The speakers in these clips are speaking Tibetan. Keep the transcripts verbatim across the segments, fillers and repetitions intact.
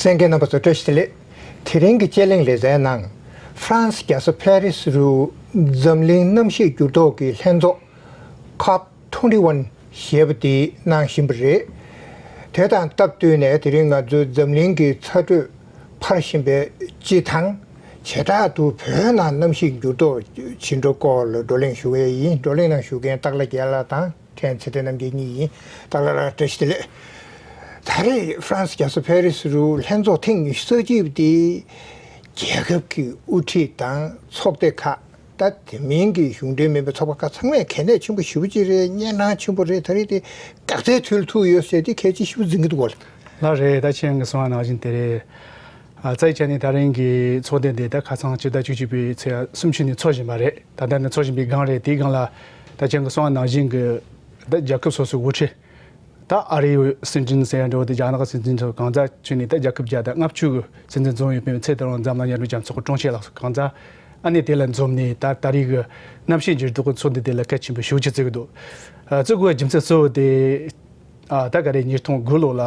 ལྷན་རྒྱས་རྣམ་པ་ཚོ་བཀྲ་ཤིས་བདེ་ལེགས། དེ་རིང་གི་དཔྱད་གླེང་ལེ་ཚན་ནང་། ཧྥ་རན་སི་རྒྱལ་ས་ཕ་རི་སི་རུ་འཛམ་གླིང་གནམ་གཤིས་འགྱུར་ལྡོག་གི་ལྷན་ཚོགས་ཁོབ་ཊུ་ཝེན་ཊི་ཝན་ཞེས་པ་དེ་གནང་བཞིན་པ་རེད། དེ་དང་སྟབས་བསྟུན་ནས་དེ་རིང་ང་ཚོའི་འཛམ་གླིང་གི་ཚ་དྲོད་འཕར་བཞིན་པའི་སྤྱི་དང་། བྱེ་བྲག་ཏུ་བོད་ནང་གནམ་གཤིས་འགྱུར་ལྡོག་ཇི་འདྲ་སྐོར་ལ་བགྲོ་གླེང་ཞུ་གི་ཡིན། བགྲོ་གླེང་ནང་ཞུགས་མཁན་སྟག་ལྷ་རྒྱལ་ལགས་དང་། ཕྲན་ཚེ་བརྟན་རྣམ་རྒྱལ་གཉིས་ཡིན། ཏཱ་ལ་ར་བཀྲ་ཤིས་བདེ་ལེགས། ད་རེས་ཧྥ་རན་སི་རྒྱལ་ས་ཕ་རི་སི་རུ་ལྷན་ཚོགས་ཐེངས་ཉི་ཤུ་རྩ་གཅིག་པ་དེ། རྒྱལ་ཁབ་ཀྱི་དབུ་ཁྲིད་དང་ཚོགས་སྡེ་ཁག་ད་དེ་མིན་གྱི་གཞུང་འབྲེལ་མིན་པའི་ཚོགས་པ་ཁག་ཚང་མས་གལ་གནད་ཆེན་པོ་ཞེ་པོ་ཅིག་རེད། གཉན་འཕྲང་ཆེན་པོ་རེད། ད་རེས་དེ་འགག་རྩའི་དུས་ལ་ཐུག་ཡོད་ཟེར་དེ་གལ་ཆེ་ཞེ་པོ་འཛིན་གྱི་འདུག་གོ། ལགས་རེད། ད་ཁྱེད་རང་གིས་གསུངས་པ་ནང་བཞིན་དེ་རེད། ཨ། རྩ་བའི་ཆ་ནས་ད་རིང་གི་ཚོགས་འདུ་འདི་ད་ཁ་སང་ཕྱི་ཟླ་བཅུ་གཅིག་པའི་ཚེས་སུམ་ཅུ་ནས་འཚོགས་བཞིན་པ་རེད། ད་ལྟ་ནས་འཚོགས་བཞིན་པའི་སྒང་རེད། དེའི་སྒང་ལ་ད་ཁྱེད་རང་གིས་གསུངས་པ་ནང་བཞིན་གྱི་ད་རྒྱལ་ཁབ་སོ་སོའི་དབུ་ཁྲིད། ད་ཨ་རིའི་སྲིད་འཛིན་ཟེར་ཡ་འདྲ་བོ་དེ། རྒྱ་ནག་གི་སྲིད་འཛིན་ཚོ་གང་ཟག་བྱས་ནས་ད་རྒྱལ་ཁབ་བརྒྱ་དང་ལྔ་བཅུ་གི་སྲིད་འཛིན་འཛོམས་ཡོད་པའི་ཚེ། དེ་རིང་འཛམ་གླིང་མཉམ་རུབ་རྒྱལ་ཚོགས་ཀྱི་དྲུང་ཆེ་ལགས་སོགས་གང་ཟག་ཨ་ནི་དེ་ལ་འཛོམས་ནས། ད་ད་རེས་ཀྱི་གནམ་གཤིས་འགྱུར་ལྡོག་གི་ཚོགས་འདུ་དེ་ལ་གལ་ཆེན་པོ་ཞེ་པོ་ཅིག་བརྩི་གི་འདུག། ཨ། བརྩི་དགོས་པའི་རྒྱུ་མཚན་གཙོ་བོ་དེ། ཨ། ད་ག་རེ། ཉིས་སྟོང་དགུ་ལོ་ལ།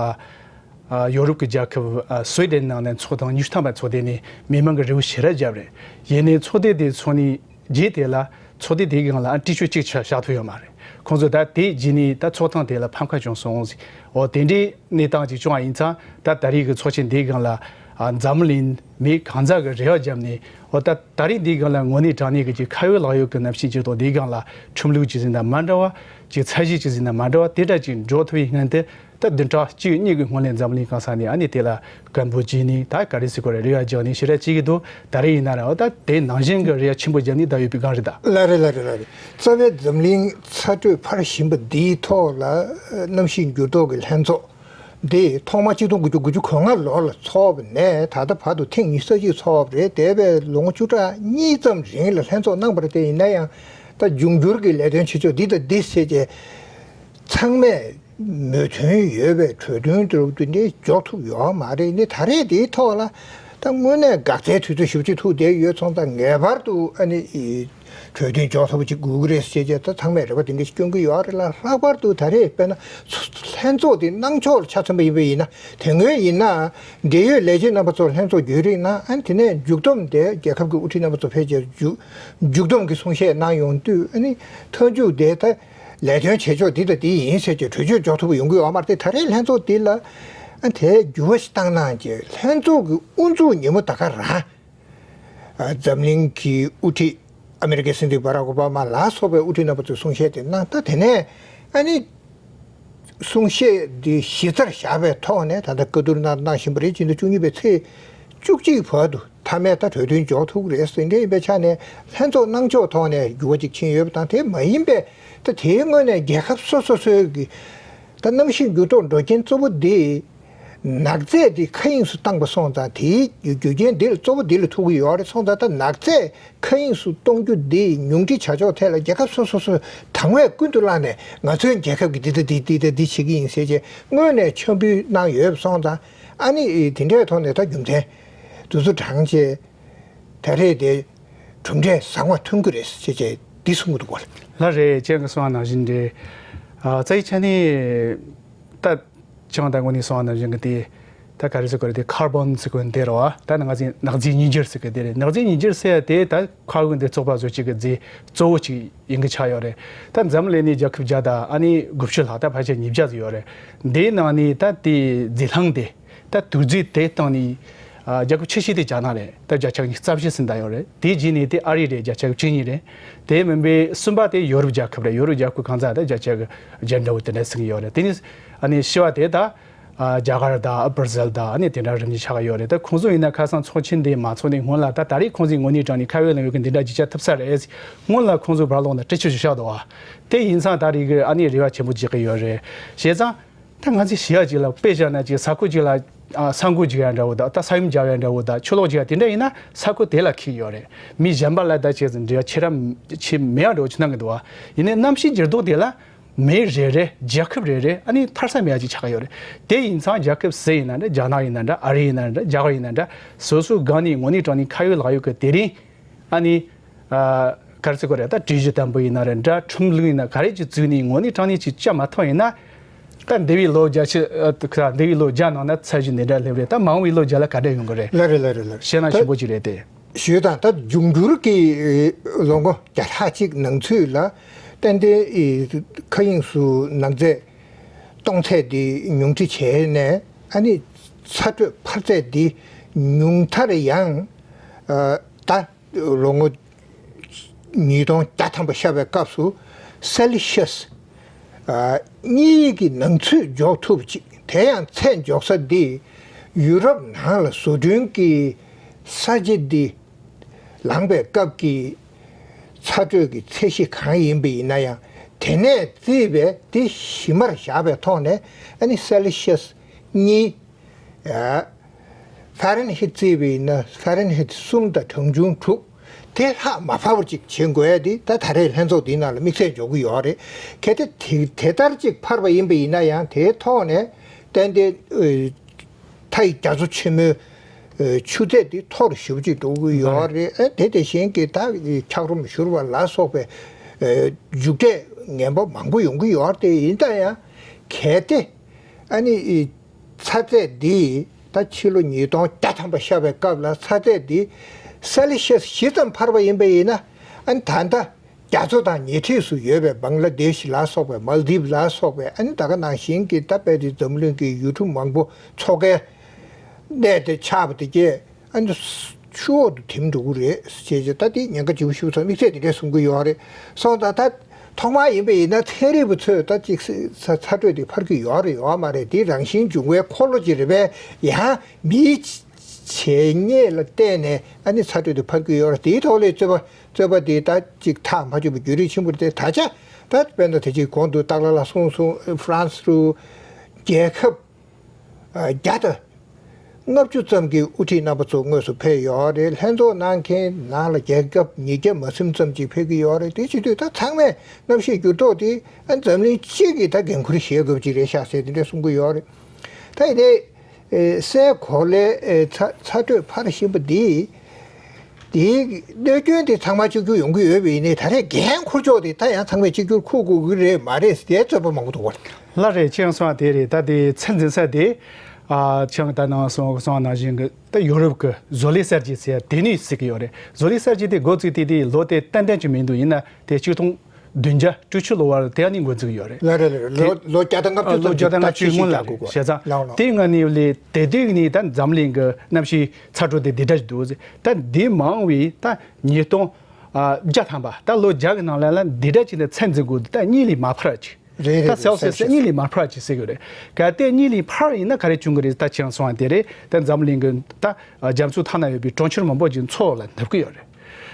ཨ། ཡོ་རོབ་ཀྱི་རྒྱལ་ཁབ། ཨ། སུའེ་ཌེན་ནང་ནས་ཚོགས་ཐེངས་ཉི་ཤུ་ཐམ་པ་ཚོགས་དེ་ནས་མི་མང་གི་རེ་བ་ཞེ་དྲག་བརྒྱབ་རེད། ཡིན་ནའི་ཚོགས་སྡེ་དེ་ཚོགས་ནས་རྗེས་དེ་ལ། ཚོགས་སྡེ་དེའི་སྒང་ལ་ཨ་ནི་འགྲེལ་བརྗོད་གཅིག་ཆ་བཞག་ཐུབ་ཡོད་མ་རེད། ཁོང་ཚོས་ད་དེ་རྗེས་ནས་ད་ཚོགས་ཐེངས་དེ་ལ་ཕམ་ཁ་བྱུང་སོང་ཟེར། འོ། དེ་འདྲའི་གནས་སྟངས་ཅིག་བྱུང་བ་ཡིན་ཙང་། ད་ད་རེས་ཀྱི་ཚོགས་ཆེན་དེའི་སྒང་ལ། ཨ། འཛམ་གླིང་མི་གང་ཟག་གི་རེ་བ་བརྒྱབ་ནས། འོ། ད་ད་རེས་འདིའི་སྒང་ལ་དངོས་གནས་དྲང་གནས་ཀྱི་ཅིག་ཁ་ཡོད་ལག་ཡོད་ཀྱི་གནམ་གཤིས་འགྱུར་ལྡོག་འདིའི་སྒང་ལ་ཁྲིམས་ལུགས་ཅིག་ཟེར་ན་མ་འདྲ་བ། ཅིག་ཚད་གཞི་ཅིག་ཟེར་ན་མ་འདྲ་བ། དེ་འདྲ་ཅིག་འགྲོ་ཐུབ་པའི་སྔོན་དུ། ད་བདུན་ཕྲག་གཅིག་གཉིས་ཀྱི་སྔོན་ལ་འཛམ་གླིང་གང་ས་ནས་ཨ་ནི་དེ་ལ་སྐད་འབོད་བྱས་ནས། ད་ག་རེ་ཟེར་དགོས་རེད། རེ་བ་རྒྱག་ནས་ཞེ་དྲག་བྱེད་ཀྱི་འདུག། ད་རེས་ཡིན་ན་ར། འོ། ད་དེ་ནང་བཞིན་གྱི་རེ་བ་ཆེན་པོ་བརྒྱབ་ནས་བསྡད་ཡོད་པའི་སྒང་རེད་ད། ལགས་རེད། ལགས་རེད། ལགས་རེད། རྩ་བའི་འཛམ་གླིང་ཚ་དྲོད་འཕར་བཞིན་པ་འདིའི་ཐོག་ལ་གནམ་གཤིས་འགྱུར་ལྡོག་གི་ལྷན་ཚོགས་འདི་ཐོག་མ་གཅིག་སྟོང་དགུ་བརྒྱ་དགུ་བཅུ་གོ་ལྔ་ལོ་ལ་ཚོགས་པ་ནས་ད་ལྟ་བར་དུ་ཐེངས་ཉི་ཤུ་རྩ་གཅིག་ཚོགས་པ་རེད། འདས་པའི་ལོ་ངོ་བཅུ་ཕྲག་གཉིས་ཙམ་རིང་ལ་ལྷན་ཚོགས་གནང་བ་རེད། དེ་ཡིན་ན་ཡང་ད་འབྱུང་འགྱུར་གྱི་ལས་དོན་བྱེད་ཕྱོགས་འདི་དང་འདི་ཟེར་བྱས་ཚང་མས་མོས་མཐུན་ཡོད་པའི་གྲོས་མཐུན་དེ་འདྲ་འཇོག་ཐུབ་ཡོད་མ་རེད། ནི་ད་རེས་དེའི་ཐོག་ལ་ད་དངོས་གནས་འགག་རྩའི་དུས་ཚོད་ཞེ་པོ་ཅིག་ཐུག་བསྡད་ཡོད་སོང་ཙང་། ངེས་པར་དུ་ཨ་ནི་གྲོས་མཐུན་འཇོག་ཐུབ་པ་ཅིག་དགོས་ཀྱི་རེད་ཟེར་བྱས། ད་ཚང་མས་རེ་བ་དེ་འདྲ་ཞིག་སྐྱོན་གྱི་ཡོད་རེད་ལ། ལྷག་པར་དུ་ད་རེས་དཔེར་ན་ལྷན་ཚོགས་དེ་གནང་ཕྱོགས་ལ་ཆ་མཚོན་པ་ཡིན་པ་ཡིན་ན། དེ་སྔོན་ཡིན་ན་འབྲེལ་ཡོད་ལས་བྱེད་རྣམ་པ་ཚོ་ལྷན་ཚོགས་བརྒྱུད་རིམ་ནང་། ཨ་ནི་དེ་ནས་མཇུག་སྡོམ་དེ་རྒྱལ་ཁབ་ཀྱི་དབུ་ཁྲིད་རྣམ་པ་ཚོ་ཕེབས་བྱས་མཇུག་མཇུག་སྡོམ་གྱི་གསུང་བཤད་གནང་ཡོང་དུས། ཨ་ནི་མཐའ་མཇུག་དེ་ད་ལས་དོན་བྱེད་ཕྱོགས་འདི་དང་འདི་ཡིན་ཟེར་གྱི་གྲོས་ཆོད་འཇོག་ཐུབ་པ་ཡོང་གི་ཡོད་མ་རེད། དེ་ད་རེས་ལྷན་ཚོགས་འདི་ལ་ཨ་དེ་འགྱུར་བ་ཞིག་བཏང་གནང་རྗེས། ལྷན་ཚོགས་ཀྱི་དབུ་འཛུགས་ཉིན་མོ་ད་ག་རང་ཨ་འཛམ་གླིང་གི་དབུ་ཁྲིད་ཨ་མེ་རི་ཀའི་སྲིད་འཛིན་བྷ་རག་ཨོ་བྷ་མ་ལ་སོགས་པའི་དབུ་ཁྲིད་རྣམ་པ་ཚོས་གསུང་བཤད་དེ་གནང་། ད་དེ་ནས་ཨ་ནི་གསུང་བཤད་འདི་གཞི་རྩར་བཞག་པའི་ཐོག་ནས་ད་ལྟ་བཀའ་བསྡུར་གནང་གནང་བཞིན་པ་རེད། སྤྱི་ཟླ་བཅུ་གཉིས་པའི་ཚེས་བཅུ་གཅིག་བར་དུ་མཐའ་མའི་ད་གྲོས་མཐུན་འཇོག་ཐུབ་ཀྱི་རེད་ཟེར། འདི་འདྲ་ཡིན་པའི་ཆ་ནས་ལྷན་ཚོགས་གནང་ཕྱོགས་ཐོག་ནས་འགྱུར་བ་ཅིག་ཕྱིན་ཡོད་པ་དང་། དེ་མ་ཡིན་པའི་ད་དེའི་སྔོན་ནས་རྒྱལ་ཁབ་སོ་སོ་སོའི་གི་ད་གནམ་གཤིས་འགྱུར་ལྡོག་འགྲོ་རྐྱེན་གཙོ་བོ་འདི་ནག་རྫས་འདི་མཁའ་དབྱིངས་སུ་བཏང་པ་སོང་ཙང་། དེའི་རྒྱུ་རྐྱེན་འདི་ལ་གཙོ་བོ་འདི་ལ་ཐུག་གི་ཡོད་རེད་སོང་ཙང་། ད་ནག་རྫས་མཁའ་དབྱིངས་སུ་གཏོང་རྒྱུ་འདི་ཉུང་འཕྲི་བྱ་ཕྱོགས་ཐད་ལ་རྒྱལ་ཁབ་སོ་སོ་སོས་དང་བས་ཀུན་ཏུ་བསླངས་ནས། ང་ཚོའི་རྒྱལ་ཁབ་ཀྱིས་འདི་ལྟ་འདི་འདི་ལྟ་འདི་བྱེད་ཀྱི་ཡིན་ཟེར་བྱས་སྔོན་ནས་འཆར་འབུལ་གནང་ཡོད་པ་སོང་ཙང་། ཨ་ནི་དེ་འདྲའི་ཐོག་ནས་ད་རྒྱུ་མཚན་འདི་ཚོ་དྲངས་བྱས། ད་རེས་དེ་གྲུབ་འབྲས་བཟང་བ་ཐོན་གྱི་རེད་ཟེར་བྱས་འདི་གསུང་གི་འདུག་གོ། ལགས་རེད། ཁྱེད་ཀྱིས་གསུངས་པ་ནང་བཞིན་རེད། ཨ། རྩ་བའི་ཆ་ནས་ད་ཁྱེད་རང་ད་ངོ་ནས་གསུངས་པ་ནང་བཞིན་གྱི་དེ། ད་ག་རེ་ཟེར་དགོས་རེད། དེ་ཁར་བོན་ཟེར་དགོས་འདི་རེད་བ། ད་ནག་རྫས་ནག་རྫས་ཉིས་འགྱུར་ཟེར་གི་དེ་རེད། ནག་རྫས་ཉིས་འགྱུར་ཟེར་ཡ་དེ་ད་མཁའ་དབུགས་འདི་བཙོག་པ་བཟོ་བྱེད་ཀྱི་རྫས་གཙོ་བོ་གཅིག་ཡིན་གྱི་ཆགས་ཡོད་རེད། ད་འཛམ་གླིང་ནས་རྒྱལ་ཁབ་བརྒྱ་དང་ཨ་ནི་དགུ་བཅུ་ལྷག་ད་ཕལ་ཆེར་ཉིས་བརྒྱ་ཙམ་ཡོད་རེད། འདིའི་ནང་ནས་ད་དེ་རྫས་སྣང་དེ། ད་དུག་རྫས་དེ་བཏང་ནས། ཨ། རྒྱལ་ཁབ་ཆེ་ཤོས་དེ་རྒྱ་ནག་རེད། ད་བརྒྱ་ཆ་རྩ་བཞི་ཟིན་བསྡད་ཡོད་རེད། དེ་རྗེས་ནས་དེ་ཨ་རི་རེད། བརྒྱ་ཆ་བཅུ་གཉིས་རེད། དེ་མིན་པའི་གསུམ་པ་དེ་ཡོ་རོབ་རྒྱལ་ཁབ་རེད། ཡོ་རོབ་རྒྱལ་ཁབ་གང་ས་ད་བརྒྱ་ཆ་བརྒྱད་འདྲ་བོ་དེ་འདྲ་ཟིན་གྱི་ཡོད་རེད། དེ་ནས་ཨ་ནི་བཞི་པ་དེ་ད། ཨ། རྒྱ་གར་དང་། ཨ། བྷར་ཟིལ་དང་། ཨ་ནི་དེ་འདྲ་རིམ་གྱིས་ཆགས་ཀྱི་ཡོད་རེད། ད་ཁོང་ཚོ་ཡིན་ན་ཁ་སང་ཚོགས་ཆེན་དེ་མ་ཚོགས་ནས་སྔོན་ལ། ད་ད་རེས་ཁོང་ཚོས་དངོས་གནས་དྲང་གནས་ཁ་ཡོད་ལག་ཡོད་ཀྱི་འདི་འདྲ་ཅིག་བྱ་ཐུབ་ས་རེད། སྔོན་ལ་ཁོང་ཚོས་བར་ལོག་ན་འགྲེལ་བརྗོད་ཅིག་བཞག་འདུག་བ། དེ་ཡིན་ཙང་ད་རེས་ཀྱི་ཨ་ནི་རེ་བ་ཆེན་པོ་བྱེད་ཀྱི་ཡོད་རེད། བྱས་ཙང་། ད་ང་ཚོས་ཞུ་ཡ་ཅིག་ལ། དཔེ་བཞག་ན་ཅིག་ས་ཁུག་ཅིག་ལ། ཨ། ས་འགུལ་ཅིག་ཡ་འདྲ་བོ་དང་། ད་ས་ཡོམ་རྒྱག་ཡ་འདྲ་བོ་དང་། ཆུ་ལོག་ཅིག་ཡ་དེ་འདྲ་ཡིན་ན་ས་ཁུག་དེ་ལ་འཁེལ་ཡོད་རེད། མི་གཞན་པ་ལ་ད་ཅིག་འབྲེལ་བ་ཆེ་ར་ཆེ་མེད་ཡ་འདྲ་བོ་ཅིག་སྣང་གི་འདུག་བ། ཡིན་ནའི་གནམ་གཤིས་འགྱུར་ལྡོག་དེ་ལ་མི་རེ་རེ། རྒྱལ་ཁབ་རེ་རེ་ཨ་ནི་འཕར་ས་མེད་ཡ་ཅིག་ཆགས་ཀྱི་ཡོད་རེད། དེ་ཡིན་ཙང་རྒྱལ་ཁབ་སུ་ཡིན་ན་འདྲ། རྒྱ་ནག་ཡིན་ན་འདྲ། ཨ་རི་ཡིན་ན་འདྲ། རྒྱ་གར་ཡིན་ན་འདྲ། སོ་སོའི་སྒང་ནས་དངོས་གནས་དྲང་གནས་ཁ་ཡོད་ལག་ཡོད་ཀྱི་དེ་རིང་། ཨ་ནི། ཨ། ག་རེ་ཟེར་དགོས་རེད། ད་གྲོས་གཞི་དང་པོ་ཡིན་ན་རེད་འདྲ། ཁྲིམས་ལུགས་ཡིན་ན་ག་རེ་ཅིག་བཙུགས་ནས་དངོས་གནས་དྲང་གནས་ཅིག་བྱ་མ་ཐུབ་ཡིན་ན། ད་འདས་པའི་ལོ་བརྒྱ་ཆ་ཨ་ཁ་འདས་པའི་ལོ་བརྒྱ་ནང་ན་ཚད་གཞི་འདི་འདྲ་སླེབས་རེད། ད་མ་འོངས་པའི་ལོ་བརྒྱ་ལ་ག་འདྲ་ཡོང་གི་རེད། ལགས་རེད་ལགས་རེད་ལགས་རེད། ཤེས་ན་ད་ཞིབ་པོ་ཅིག་རེད་དེ། ཞུས་དང་ད་འབྱུང་འགྱུར་གྱི་ལོ་ངོ་བརྒྱ་ཕྲག་གཅིག་ནང་ཚུད་ལ་ཏན་ཏན་མཁའ་དབྱིངས་སུ་ནག་རྫས་གཏོང་ཚད་འདི་ཉུང་འཕྲི་བྱས་ནས་ཨ་ནི་ཚ་དྲོད་འཕར་ཚད་འདི་ཉུང་མཐར་ཡང་ད་ལོ་ངོ་ཉིས་སྟོང་བརྒྱ་ཐམ་པ་ཤར་བའི་སྐབས་སུ་སེལ་ཤེས་གཉིས་ཀྱི་ནང་ཚུད་འཇོག་ཐུབ་ཅིག་དེ་ཡང་ཚད་འཇོག་ས་འདི་ཡུ་རོབ་ནང་ལ་བཟོ་སྐྲུན་གྱི་ས་ཆ་འདི་ལངས་པའི་སྐབས་ཀྱི་ཚ་དྲོད་ཀྱི་ཚད་གཞི་གང་ཡིན་པ་ཡིན་ན་ཡང་དེ་ནས་བརྩིས་པའི་དེ་གཞི་མར་བཞག་པའི་ཐོག་ནས་ཨ་ནི་སེལ་ཤེས་གཉིས། ཧྥ་རན་ཧིད་བརྩིས་པ་ཡིན་ན་ཧྥ་རན་ཧིད་གསུམ་དང་གྲངས་ཆུང་དྲུག་དེ་ལྷག་མ་འཕར་བར་ཅིག་བྱེད་དགོས་ཡ་དེ་ད་ད་རེས་ལྷན་ཚོགས་འདིའི་ནང་ལ་དམིགས་བསལ་འཇོག་གི་ཡོད་རེད། གལ་ཏེ་དེ་དེ་ལྟར་ཅིག་འཕར་བ་ཡིན་པ་ཡིན་ན་ཡང་དེའི་ཐོག་ནས་ཏན་ཏན་ཨ་མཐའ་ཡི་རྒྱ་མཚོ་ཆེན་མོའི་ཨ་ཆུ་ཚད་དེ་མཐོ་རུ་ཞེ་པོ་ཅིག་འགྲོ་གི་ཡོད་རེད། ཨ་དེ་དེ་བཞིན་གྱི་ད་འཁྱགས་རོམ་བཞུར་བ་ལ་སོགས་པའི་ཨ་མཇུག་འབྲས་ངན་པ་མང་པོ་ཡོང་གི་ཡོད་རེད། དེ་ཡིན་ད་ཡང་གལ་ཏེ་ཨ་ནི་ཚ་ཚད་འདི་ད་ཕྱི་ལོ་ཉིས་སྟོང་བརྒྱ་ཐམ་པ་ཤར་བའི་སྐབས་ལ་ཚ་ཚད་འདི་སེལ་ཤེས་བཞི་ཙམ་འཕར་བ་ཡིན་པ་ཡིན་ན་ཨ་ནི་ད་ལྟ་རྒྱ་མཚོ་དང་ཉེ་འཁྲིས་སུ་ཡོད་པའི་བང་ལ་དེཤ་ལ་སོགས་པའི་མལ་དིབ་ལ་སོགས་པའི་ཨ་ནི་ད་ག་ནང་བཞིན་གྱི་ད་དཔེ་དེ་འཛམ་གླིང་གི་ཡུལ་གྲུ་མང་པོ་མཚོ་ཁའི་གནས་དེ་ཆགས་པ་དེ་གས་ཨ་ནི་ཆུ་འོག་ཏུ་ཐིམ་འགྲོ་གི་རེད་ཅེས་ད་དེ་ཉེན་ཁ་ལྗིད་པོ་ཞིག་ཚོ་དམིགས་བསལ་དེ་འདྲས་གསུང་གི་ཡོད་རེད། སོང་ཙང་ད་ཐོག་མར་ཡིན་པ་ཡིན་ན་ཚན་རིག་པ་ཚོས་ད་ཅིག་ཚ་ཚ་དྲོད་དེ་འཕར་གྱི་ཡོད་རེད་ཡོད་མ་རེད་དེ་རང་བཞིན་འབྱུང་བའི་འཁོར་ལོ་ཅིག་རེད་པས་ཡང་མིའི་བྱས་ཉེས་ལ་བརྟེན་ནས་ཨ་ནི་ཚ་དྲོད་དེ་འཕར་གྱི་ཡོད་རེད། དེའི་ཐོག་ལས་རྩོད་པ་རྩོད་པ་དེ་ད་ཅིག་ཐག་མ་ཆོད་པ་རྒྱུན་རིང་ཆེན་པོ་རེད་དེ་ད་ཆ་ད་དཔེར་ན་དེ་ཅིག་གོང་དུ་སྟག་ལྷ་ལགས་གསུངས་སོང་ཧྥ་རན་སི་རུ་རྒྱལ་ཁབ། བརྒྱ་དང་ལྔ་བཅུ་ཙམ་གྱི་དབུ་ཁྲིད་རྣམ་པ་ཚོ་དངོས་སུ་ཕེབས་ཡོད་རེད། ལྷན་ཚོགས་གནང་མཁན་ནང་ལ་རྒྱལ་ཁབ་ཉིས་བརྒྱ་མ་ཟིན་ཙམ་ཅིག་ཕེབས་ཀྱི་ཡོད་རེད། དེ་བྱེད་དུས་ད་ཚང་མས་གནམ་གཤིས་འགྱུར་ལྡོག་དེ་ཨ་འཛམ་གླིང་སྤྱི་གི་ད་འགན་ཁུར་བཞེས་དགོས་ཀྱི་རེད་ཤག་ཟེར་དེ་འདྲ་གསུང་གི་ཡོད་རེད། ད་ཡིན་ནའི་སའི་གོ་ལའི་ཚ་ཚ་དྲོད་འཕར་བཞིན་པ་འདི། དེའི་གནོད་སྐྱོན་དེ་ཚང་མ་གཅིག་གྱུར་ཡོང་གི་ཡོད་པ་ཡིན་ནའི་ད་རེས་འགན་འཁུར་ཕྱོགས་དེ་ད་ཡང་ཚང་མས་གཅིག་གྱུར་འཁུར་དགོས་ཀྱི་རེད་མ་རེད་ཟེར་རྩོད་པ་མང་པོ་འདུག་བ། ལགས་རེད། ཁྱེད་རང་གསུངས་པ་དེ་རེད། ད་དེ་ཚད་འཛིན་ས་དེ་ཨ་ཁྱེད་རང་ད་ནང་གསུངས་གསུངས་པ་ནང་བཞིན་གྱི་ད་ཡོ་རོབ་ཀྱི་བཟོ་ལས་གསར་བརྗེ་ཟེར་ཡ་དེ་ནས་ཟེར་གྱི་ཡོད་རེད། བཟོ་ལས་གསར་བརྗེ་དེ་འགོ་བཙུགས་དེ་དེ་ལོ་དེ་ཏན་ཏན་ཅིག་མི་འདུག་ཡིན་ན་དེ་གཅིག་སྟོང་བདུན་བརྒྱ་དྲུག་ཅུ་ལོ་བར་དེ་ནས་འགོ་འཛུགས་ཡོད་རེད། ལགས་རེད་ལགས་རེད། ལོ་ལོ་བརྒྱ་དང་ལྔ་བཅུ་ལོ་ཙམ་བརྒྱ་དང་ལྔ་བཅུའི་སྔོན་ལ་རེད། བྱས་ཙང་དེའི་སྔ་ནས་ལས་དེ་དུས་ནས་ད་འཛམ་གླིང་གི་གནམ་གཤིས་ཚ་དྲོད་དེ་འདི་འདྲ་ཞིག་འདུག་ཟེར། ད་འདི་མང་བའི་ད་ཉིས་སྟོང་བརྒྱ་ཐམ་པ་ད་ལོ་བརྒྱ་གི་ནང་ལ་ལ་འདི་འདྲ་ཅིག་ནས་ཚད་འཛིན་དགོས་འདུག་ད་གཉིས་ལས་མ་འཕར་ཅིག་ད་སེལ་སི་ཡས་གཉིས་ལས་མ་འཕར་ཅིག་ཟེར་གྱི་རེད། གལ་ཏེ་གཉིས་ལས་འཕར་ཡིན་ན་ག་རེ་བྱུང་གི་རེད། ད་ཁྱེད་རང་གསུངས་པ་དེ་རེད། ད་འཛམ་གླིང་གི་ད་རྒྱ་མཚོ་མཐའ་ན་ཡོད་པའི་གྲོང་ཁྱེར་མང་པོ་ཅིག་མཚོ་ལ་ནུབ་ཀྱི་ཡོད་རེད།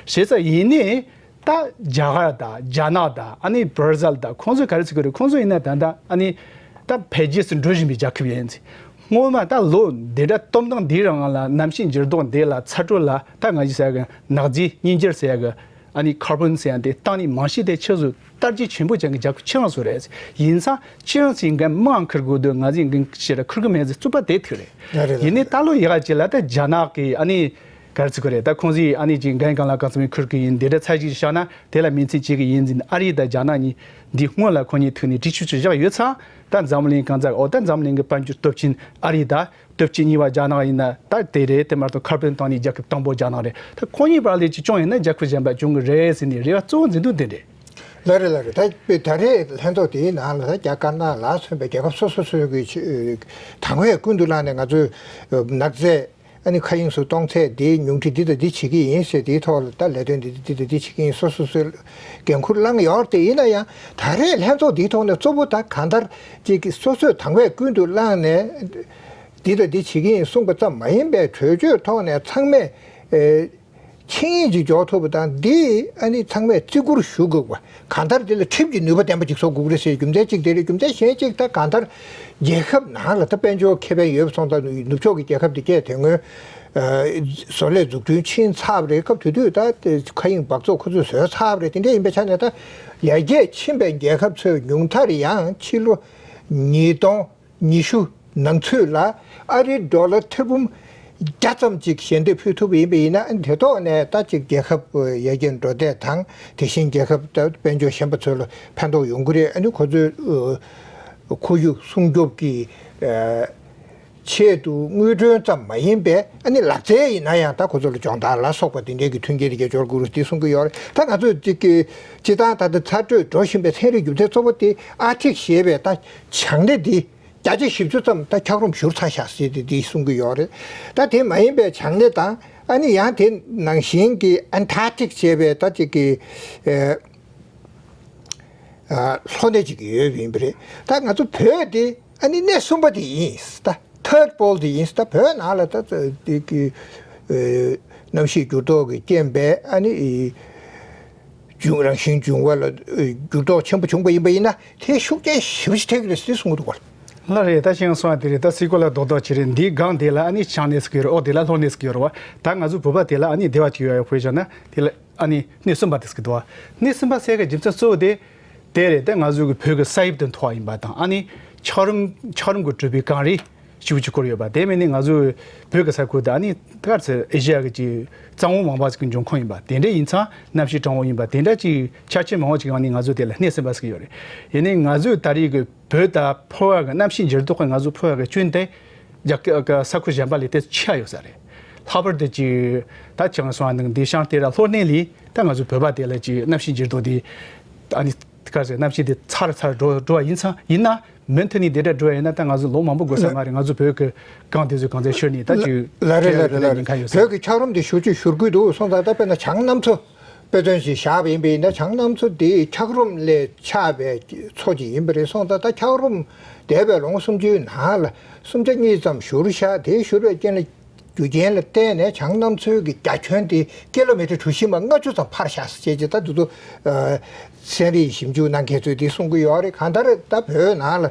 བྱས་ཙང་ཡིན་ནའི། ད་རྒྱ་གར་དང་རྒྱ་ནག་དང་ཨ་ནི་བར་ཛལ་དང་ཁོང་ཚོས་ག་རེ་ཟེར་གི་རེད། ཁོང་ཚོ་ཡིན་ན་ད་ལྟ་ཨ་ནི་ད་འཕེལ་རྒྱས་སུ་འགྲོ་བཞིན་པའི་རྒྱལ་ཁབ་ཡིན། སྔོན་མ་ད་ལོ་འདི་འདྲ་སྟོང་ཕྲག་འདིའི་རིང་ལ་གནམ་གཤིས་འགྱུར་ལྡོག་འདི་ལ་ཚ་དྲོད་ལ་ད་ང་ཞིག་ཟེར་གི་ནག་རྫས་སྙིང་རྗེ་ཟེར་གི་ཨ་ནི་ཁར་བོན་ཟེར་ཡ་འདི་བཏང་ནས་མང་ཤོས་དེ་ཕྱིས་སུ་དར་རྒྱས་ཆེན་པོ་ཅན་གྱི་རྒྱལ་ཁབ་ཁྱེད་རང་ཚོ་རེད། ཡིན་ཙང་ཁྱེད་རང་ཚོས་འགན་མང་ཁུར་དགོས་འདུག་ང་ཚོས་འགན་ཞེ་དྲག་ཁུར་གི་མེད་ཟེར་རྩོད་པ་དེ་ཐུག་རེད། ཡིན་ནའི་ད་ལོ་ཡག་ཅིག་ལ་ད་རྒྱ་ནག་གི་ཨ་ནི། ག་རེ་ཟེར་གི་རེད། ད་ཁོང་ཚོས་ཨ་ནི་ཅིག་འགན་གང་ལ་གང་འཚམ་ཁུར་གི་ཡིན་འདི་འདྲ་ཚད་ཅིག་བཞག་ན་དེ་ལ་མིང་ཚིག་བྱེད་གི་ཡིན་ཟིན། ཨ་རི་དང་རྒྱ་ནག་གཉིས་འདི་སྔོན་ལ་ཁོ་གཉིས་ཐུག་ནས་འགྲིག་ཆོག་ཆོག་བཞག་ཡོད་ཙང་ད་འཛམ་གླིང་གང་ཚ་འོ་ད་འཛམ་གླིང་གི་དཔལ་འབྱོར་སྟོབས་ཆེན་ཨ་རི་དང་སྟོབས་ཆེན་གཉིས་པ་རྒྱ་ནག་ཡིན་ན་ད་དེ་རེད། དེ་མ་གཏོགས་ཁར་བོན་བཏང་ནས་རྒྱལ་ཁབ་དང་པོ་རྒྱ་ནག་རེད། ད་ཁོ་གཉིས་བར་ལས་ཅིག་བྱུང་ཡིན་ན་རྒྱལ་ཁབ་གཞན་པ་བྱུང་གི་རེད་ཟེར་ནས་རེ་བ་གཙོ་བོ་འཛིན་དོན་དེ་རེད། ལགས་རེད་ལགས་རེད། ད་ད་རེས་ལྷན་ཚོགས་དེའི་ནང་ལ་ད་རྒྱ་དཀར་ནག་ལ་མཚོན་པའི་རྒྱལ་ཁབ་སོ་སོ་སོ་གི་དང་བས་ཀུན་ཏུ་བླངས་ནས་ང་ཚོས་ནག་རྫས། ཨ་ནི་མཁའ་དབྱིངས་སུ་གཏོང་ཚད་དེ་ཉུང་འཕྲི་འདི་དང་འདི་བྱེད་ཀྱི་ཡིན་ཟེར་དེའི་ཐོག་ལ་ད་ལས་དོན་འདི་འདི་དང་འདི་བྱེད་ཀྱི་ཡིན། སོ་སོ་སོས་འགན་འཁུར་བླངས་ཡོད་དེ་ཡིན་ན་ཡང་ད་རེས་ལྷན་ཚོགས་འདིའི་ཐོག་ནས་གཙོ་བོ་ད་གང་ལྟར་ཅིག་སོ་སོས་དང་བས་ཀུན་ཏུ་བླངས་ནས་འདི་དང་འདི་བྱེད་ཀྱི་ཡིན་གསུངས་པ་ཙམ་མ་ཡིན་པའི་གྲོས་ཆོད་ཐོག་ནས་ཚང་མས་ཨེ། ཆིངས་ཡིག་ཅིག་འཇོག་ཐུབ་པ་དང་འདི་ཨ་ནི་ཚང་མས་བརྩི་བཀུར་ཞུ་དགོས་པ་གང་ལྟར་འདི་ལ་ཁྲིམས་ཀྱི་ནུས་པ་ལྡན་པ་ཅིག་བཟོ་དགོས་ཀྱི་རེད་ཟེར་རྒྱུ་མཚན་གཅིག་དེ་རེད། རྒྱུ་མཚན་གཞན་གཅིག་ད་གང་ལྟར་རྒྱལ་ཁབ་ནང་ལ་ད་དཔལ་འབྱོར་ཁེ་ཕན་ཡོད་པ་སོང་ཙང་ནུབ་ཕྱོགས་ཀྱི་རྒྱལ་ཁབ་དེ་གས་དེ་སྔོན་བཟོ་ལས་འཛུགས་སྐྲུན་ཕྱིན་ཚར་བ་རེད། སྐབས་དེ་དུས་ད་མཁའ་དབྱིངས་འབག་བཙོག་ཁོ་ཚོས་བཟོས་ཚར་བ་རེད། དེ་འདྲ་ཡིན་པའི་ཆ་ནས་ད་ཡར་རྒྱས་ཕྱིན་པའི་རྒྱལ་ཁབ་ཚོས་ཉུང་མཐར་ཡང་ཕྱི་ལོ་ཉིས་སྟོང་ཉི་ཤུ་ནང་ཚུད་ལ་ཨ་རིའི་ཌོ་ལར་ཐེར་འབུམ་བརྒྱ་ཙམ་ཅིག་ཞལ་འདེབས་ཕུལ་ཐུབ་པ་ཡིན་པ་ཡིན་ན་དེ་ཐོག་ནས་ད་ཅིག་རྒྱལ་ཁབ་ཡར་རྒྱས་འགྲོ་བསྡད་དང་དེ་བཞིན་རྒྱལ་ཁབ་ད་དཔལ་འབྱོར་གཞན་པ་ཚོ་ལ་ཕན་ཐོགས་ཡོང་གི་རེད། ཨ་ནི་ཁོ་ཚོའི་ ཁོར་ཡུག་སྲུང་སྐྱོབ་ཀྱི་ཆེད་དུ་དངུལ་གྲོན་ཙམ་མ་ཡིན་པའི་ཨ་ནི་ལག་རྩལ་ཡིན་ན་ཡང་ད་ཁོ་ཚོ་ལ་སྦྱོང་བརྡར་ལ་སོགས་པ་དེ་འདྲའི་གི་མཐུན་རྐྱེན་དེ་ག་སྦྱོར་དགོས་རེད་དེ་གསུང་གི་ཡོད་རེད། ད་ང་ཚོས་ཅིག་གི་སྤྱི་བཏང་ད་ལྟ་ཚ་དྲོད་འགྲོ་བཞིན་པའི་ཚན་རིག་རྒྱུ་མཚན་གཙོ་བོ་དེ་ཨར་ཊིག་ཞེས་པའི་ད་བྱང་སྣེ་འདི་བརྒྱ་ཆ་བཞི་བཅུ་ཙམ་ད་འཁྱགས་རོམ་བཞུར་ཚར་ཤག་ཟེར་ཏེ་འདི་གསུང་གི་ཡོད་རེད། ད་དེ་མ་ཡིན་པའི་བྱང་སྣེ་དང་ཨ་ནི་ཡང་དེ་ནང་བཞིན་གྱི་ཨན་ཊར་ཊིག་ཅེས་པའི་ད་ཅིག་གི་ཨ་ལྷོ་སྣེ་ཅིག་ཡོད་ཡིན་པ་རེད། ད་ང་ཚོ་བོད་དེ་ཨ་ནི་སྣེ་གསུམ་པ་དེ་ཡིན་ད་ཐར་ཌི་པོལ་དེ་ཡིན་ད་བོད་ནང་ལ་ད་དེ་གི་ཨ་གནམ་གཤིས་འགྱུར་ལྡོག་གི་རྐྱེན་པས་ཨ་ནི། འབྱུང་རང་བཞིན་འབྱུང་བ་ལ་འགྱུར་ལྡོག་ཆེན་པོ་བྱུང་པ་ཡིན་པ་ཡིན་ན་དེ་ཤུགས་རྐྱེན་ཞེ་པོ་ཞིག་ཐེབས་ཀྱི་རེད་ཟེར་གསུང་གི་འདུག་ག་ལ་རེད། ད་ཤེས་སོང་བ་དེ་རེད། ད་སི་ཀོ་ལ་རྡོག་རྡོག་ཅིག་རེད། འདིའི་སྒང་དེ་ལ་ཨ་ནི་བྱང་སྣེ་ཟེར་གྱི་ཡོད་རེད། འོ་དེ་ལ་ལྷོ་སྣེ་ཟེར་གྱི་ཡོད་རེད་བ། ད་ང་ཚོ་བོད་པ་དེ་ལ་ཨ་ནི་སྡེ་བ་ཅིག་ཡོད་ཡ་བོད་བྱས་ན་དེ་ལ་ཨ་ནི་སྣེ་གསུམ་པ་དེ་ཟེར་གྱི་འདུག་བ། སྣེ་གསུམ་པ་ཟེར་གྱི་རྒྱུ་མཚན་གཙོ་བོ་དེ་དེ་རེད། ད་ང་ཚོ་གི་བོད་ཀྱི་ས་དབྱིབས་དང་མཐུན་པ་ཡིན་པ་དང་ཨ་ནི་འཁྱགས་རོམ་འཁྱགས་རོམ་གྱིས་གྲུབ་པའི་གངས་རི། ཞེ་པོ་ཅིག་བསྐོར་ཡོད་པ། དེ་མིན་ནི་ང་ཚོའི་བོད་ཀྱི་ས་ཁུལ་དེ་ཨ་ནི་ག་རེ་ཟེར་ཨེ་ཤེ་ཡ་གི་ཅིག་གཙང་བོ་མང་བ་ཞིག་གི་འབྱུང་ཁུངས་ཡིན་པ། དེ་འདྲ་ཡིན་ཙང་གནམ་གཤིས་གྲང་བོ་ཡིན་པ། དེ་འདྲ་ཅིག་ཆ་རྐྱེན་མང་བོ་ཅིག་ཡང་ནི་ང་ཚོ་དེ་ལ་སྣེ་གསུམ་པ་ཟེར་གྱི་ཡོད་རེད། ཡིན་ནའི་ང་ཚོའི་ད་རེས་ཀྱི་བོད་དང་ཕོ་བ་གི་གནམ་གཤིས་འགྱུར་ལྡོག་གི་ང་ཚོ་ཕོ་བ་གི་སྐྱོན་དེ་རྒྱ་གི་ས་ཁུལ་གཞན་པ་ལས་དེ་ཆེ་ཡ་ཡོད་ས་རེད། ལྷག་པར་དུ་ཅིག་ད་ཆང་སོང་ནང་འདི་ཤང་དེ་ར་ལྷོ་སྣེ་ལི་ད་ང་ཚོ་བོད་པ་དེ་ལ་ཅིག་གནམ་གཤིས་འགྱུར་ལྡོག་དེ་ཨ་ནི་ག་རེ་ཟེར་གནམ་གཤིས་དེ་ཚ་རུ་ཚ་རུ་འགྲོ་འགྲོ་བ་ཡིན་ཙང་ཡིན་ན། མུ་མཐུད་ནས་དེ་འདྲ་འགྲོ་ཡ་ཡིན་ན་ད་ང་ཚོ་ལོ་མང་པོ་འགོར་ས་མ་རེད། ང་ཚོ་བོད་ཀྱི་གངས་དེ་ཚོའི་གངས་རྩེ་ཤོར་ནས་ད་ཅིག་ལ་རེད་ལ་རེད་ལ་ཉེན་ཁ་ཡོད་ས་བོད་ཀྱི་འཁྱགས་རོམ་དེ་ཞེ་པོ་ཅིག་བཞུར་གྱི་འདུག་སོང་ཙང་ད་དཔེར་ན་བྱང་གནམ་མཚོ་དཔེ་མཚོན་ཞིག་བཞག་པ་ཡིན་པ་ཡིན་ན་བྱང་གནམ་མཚོ་དེ་འཁྱགས་རོམ་ལས་ཆགས་པའི་མཚོ་ཅིག་ཡིན་པ་རེད། སོང་ཙང་ད་འཁྱགས་རོམ་འདས་པའི་ལོ་ངོ་སུམ་ཅུའི་ནང་ལ་སུམ་ཆ་གཉིས་ཙམ་བཞུར་ཤག་དེ་བཞུར་བའི་རྐྱེན་ལ་རྒྱུ་རྐྱེན་ལ་བརྟེན་ནས་བྱང་གནམ་མཚོའི་གི་རྒྱ་ཁྱོན་དེ་ཀི་ལོ་མི་ཊར་གྲུ་བཞི་མ་ལྔ་བཅུ་ཙམ་འཕར་ཤག་ཟེར་བྱས་ད་དུ་དུ་ཚན་རིག་ཞིབ་འཇུག་གནང་མཁན་ཚོས་དེ་གསུང་གི་ཡོད་རེད། གང་ལྟར་ད་བོད་ནང་ལ་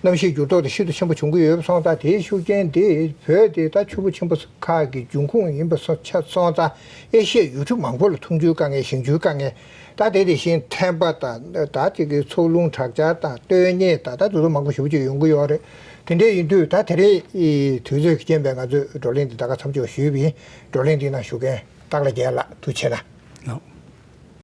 གནམ་གཤིས་འགྱུར་ལྡོག་དེ་ཤིན་ཏུ་ཆེན་པོ་བྱུང་གི་ཡོད་པ་སོང་ཙང་དེའི་ཤུགས་རྐྱེན་དེ་བོད་དེ་ད་ཆུ་བོ་ཆེན་པོ་ཁག་གི་འབྱུང་ཁུངས་ཡིན་པ་སོང་ཙང་ཨེ་ཤི་ཡའི་ཡུལ་གྲུ་མང་པོ་ལ་འཐུང་ཆུའི་དཀའ་ངལ་ཞིང་ཆུའི་དཀའ་ངལ། ད་དེ་དེ་བཞིན་ཐན་པ་དང་ད་ཅིག་གི་མཚོ་རླུང་དྲག་ཆར་དང་སྟོད་ཉེ་ད་ད་དུ་དུ་མང་པོ་ཞེ་པོ་ཅིག་ཡོང་གི་ཡོད་རེད། དེ་འདྲ་ཡིན་དུས་ད་དེ་རིང་དུས་ཚོད་ཀྱི་རྐྱེན་པས་ང་ཚོས་བགྲོ་གླེང་འདི་ད་ག་མཚམས་འཇོག་ཞུས་པ་ཡིན། བགྲོ་གླེང་འདི་ནང་ཞུགས་མཁན་སྟག་ལྷ་རྒྱལ་ལགས་ཐུགས་རྗེ་ཆེ་གནང་།